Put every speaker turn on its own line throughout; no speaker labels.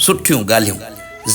سٺيون ڳالهيون،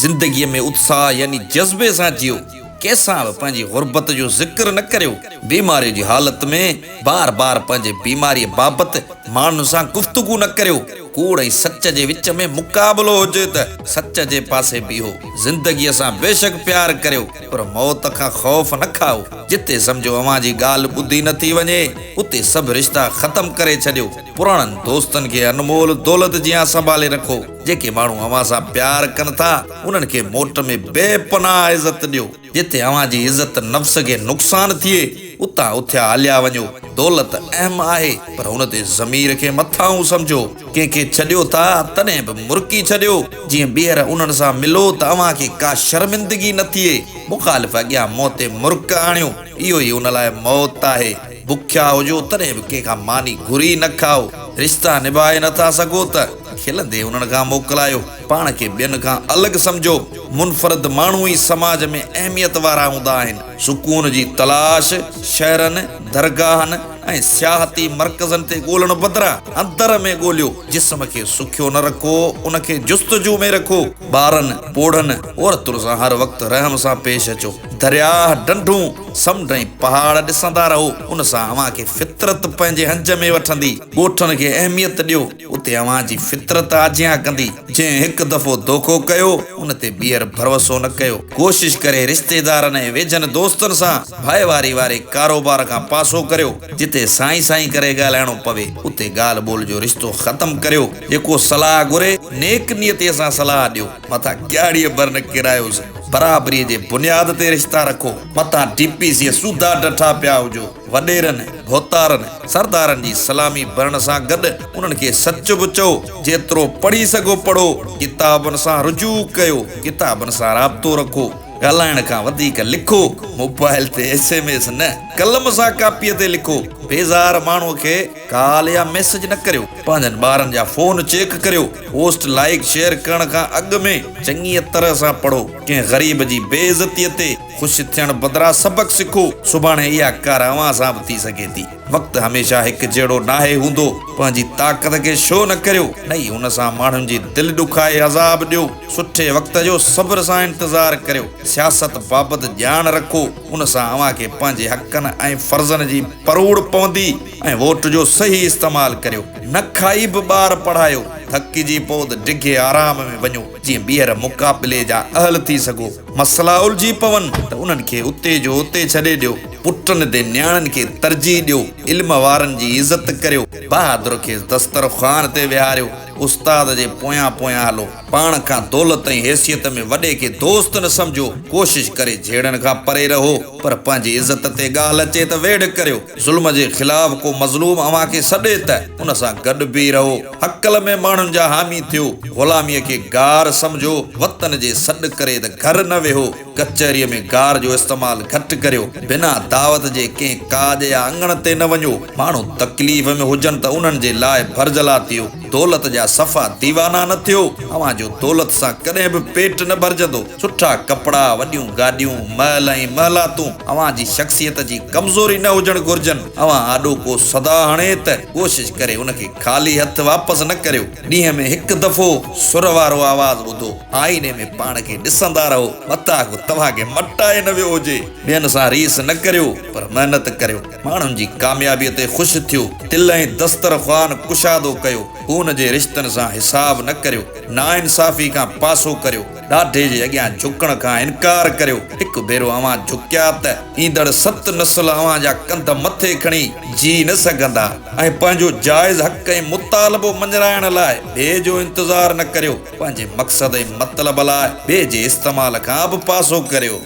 زندگيء ۾ اتساهه يعني جذبي سان جيئو، ڪنهن سان به پنهنجي غربت جو ذڪر نه ڪريو، بيماريء جي حالت ۾ بار بار پنهنجي بيماريء بابت ماڻهن سان گفتگو نه ڪريو، ڪوڙ ۽ سچ جي وچ ۾ مقابلو هجي ته سچ جي پاسي بيهو، زندگيء سان بيشڪ پيار ڪريو پر موت کان خوف نه کائو، جتي سمجهو اوهان جي ڳالهه ٻڌي نه ٿي وڃي اتي سڀ رشتا ختم ڪري ڇڏيو، پراڻن دوستن کي انمول دولت جيان سنڀالي رکو، جيڪي ماڻهو اوهان سان پيار ڪن ٿا انهن کي موٽ ۾ بي پناهه عزت ڏيو. جتي اوهان جي عزت نفس کي نقصان ٿئي، اتان اٿيا هليا وڃو. دولت اهم آهي، پر ان تي ضمير کي مٿانهون سمجهو. ڪنهن کي ڇڏيو ٿا، تڏهن به مرڪي ڇڏيو، جيئن ٻيهر انهن سان ملو ته اوهان کي ڪا شرمندگي نه ٿئي. مخالف اڳيان منهن تي مرڪ آڻيو، اهو ئي ان لاء موت آهي. بکيا هجو، تڏهن به ڪنهن کان ماني گهري نه کائو. رشتا نڀائي نه ٿا سگهو ته کلندي انهن کان موڪلايو. پاڻ کي ٻين کان الڳ سمجهو. منفرد ماڻهو ئي سماج ۾ اهميت وارا هوندا آهن. سڪون جي تلاش شهرن، درگاهن ۽ سياحتي مرڪزن تي ڳولڻ بدران اندر ۾ ڳوليو. جسم کي سکيو نه رکو، ان کي جستجو ۾ رکو. ٻارن، پوڙهن، عورتن سان هر وقت رحم سان پيش اچو. درياهه، ڍنڍون، سمنڊ ۽ پهاڙ ڏسندا رهو، ان سان اوهان کي فطرت پنهنجي هنج ۾ وٺندي. ڳوٺن کي اهميت ڏيو. اتي اوهان جي فطرت آجيان ڪندي. جنهن هڪ دفعو دوکو ڪيو، ان تي ٻيهر ڀروسو نه ڪيو. ڪوشش ڪري رشتيدارن ۽ ويجهن دوستن سان ڀائيواري واري ڪاروبار کان پاسو ڪريو. جتي سائين سائين ڪري ڳالهائڻو پوي، اتي ڳالهه ٻولهه جو رشتو ختم ڪريو. جيڪو صلاح گهري، نيڪ نيتيء سان صلاح ڏيو. متان ڪياڙيء ڀر نه ڪيرايوس. برابريء جي بنياد تي رشتا رکو. متان ڊي پي سيء سوڌا ڊٺا پيا هجو. وڏيرن، ڀوتارن، سردارن جي سلامي ڀرڻ سان گڏ انهن کي سچ به چئو، جيترو پڙهي سگهو پڙهو، ڪتابن سان رجوع ڪيو، ڪتابن سان رابطو رکو، ڳالهائڻ کان وڌيڪ لکو، موبائل تي ايس ايم ايس نه، قلم سان ڪاپيء تي لکو، بيزار ماڻهوء کي ڪال يا ميسيج نه ڪريو، پنهنجن ٻارن جا فون چيڪ ڪريو، پوسٽ لائيڪ شيئر ڪرڻ کان اڳ ۾ چڱيء طرح سان پڙهو، ڪنهن غريب جي بي عزتيء تي خوش ٿيڻ بدران سبق سکو، سڀاڻي اها ڪار اوهان سان به ٿي سگهي ٿي. وقت هميشه هڪ جهڙو ناهي هوندو. پنهنجي طاقت کي شو نه ڪريو، نه ئي ان سان ماڻهن جي دل ڏکائي عذاب ڏيو. سٺي وقت جو صبر سان انتظار ڪريو. سياست بابت ڄاڻ رکو، ان سان اوهان کي پنهنجي حقن ۽ فرضن جي پروڙ پوندي ۽ ووٽ جو صحيح استعمال ڪريو. نه کائي به ٻار پڙهايو، ٿڪجي پئو ته ڊگهي آرام ۾ وڃو، جيئن ٻيهر مقابلي جا اهل ٿي سگهو. مسئلا الجهي پون ته انهن کي اتي جو اتي ڇڏي ڏيو. پٽن تي نياڻين کي ترجيح ڏيو. علم وارن جي عزت ڪريو. بهادر کي دسترخوان تي ويهاريو. استاد جي پويان پويان هلو. پاڻ کان دولت ۽ حيثيت ۾ وڏي کي دوست نه سمجهو. ڪوشش ڪري جهيڙن کان پري رهو، پر پنهنجي عزت تي ڳالهه اچي ته ويڙهه ڪريو. ظلم جي خلاف ڪو مظلوم اوهان کي سڏي ته ان سان گڏ بيهي رهو. هڪل ۾ ماڻهن جا حامي ٿيو. غلاميء کي گار سمجهو. وطن جي سڏ ڪري ته گهر نه ويهو. ڪچهريء ۾ گار جو استعمال گهٽ ڪريو. بنا دعوت جي ڪنهن ڪاڄ يا اڱڻ تي نه وڃو. ماڻهو تڪليف ۾ هجن ته انهن جي لاء ڀرجهلا ٿيو. دولت جا صفا ديوانا نه ٿيو. اوهان جو دولت سان ڪڏهن به پيٽ نه ڀرجندو. سٺا ڪپڙا، وڏيون گاڏيون، محل ۽ محلاتون اوهان جي شخصيت جي ڪمزوري نه هجڻ گهرجن. اوهان آڏو ڪو صدا هڻي ته ڪوشش ڪري ان کي خالي هٿ واپس نه ڪريو. ڏينهن ۾ هڪ دفعو سر وارو آواز ٻڌو. آئيني ۾ پاڻ کي ڏسندا رهو. متان ڪو توهان کي مٽائي نه ويو هجي. ٻين سان ريس نه ڪريو پر محنت ڪريو. ماڻهن جي ڪاميابيء تي خوش ٿيو. دل ۽ دسترخوان ڪشادو ڪيو. خون جي رشتن سان حساب نه ڪريو. ناانصافي کان پاسو ڪريو. ڏاڍي جي اڳيان جهڪڻ کان انڪار ڪريو. هڪ ڀيرو اوهان جهڪيا ته ايندڙ ست نسل اوهان جا ڪنڌ مٿي کڻي جي نه سگهندا ۽ پنهنجو جائز حق ۽ مطالبو مڃرائڻ لاء ٻئي جو انتظار نه ڪريو. پنهنجي مقصد ۽ مطلب لاء ٻئي جي استعمال کان به پاسو ڪريو.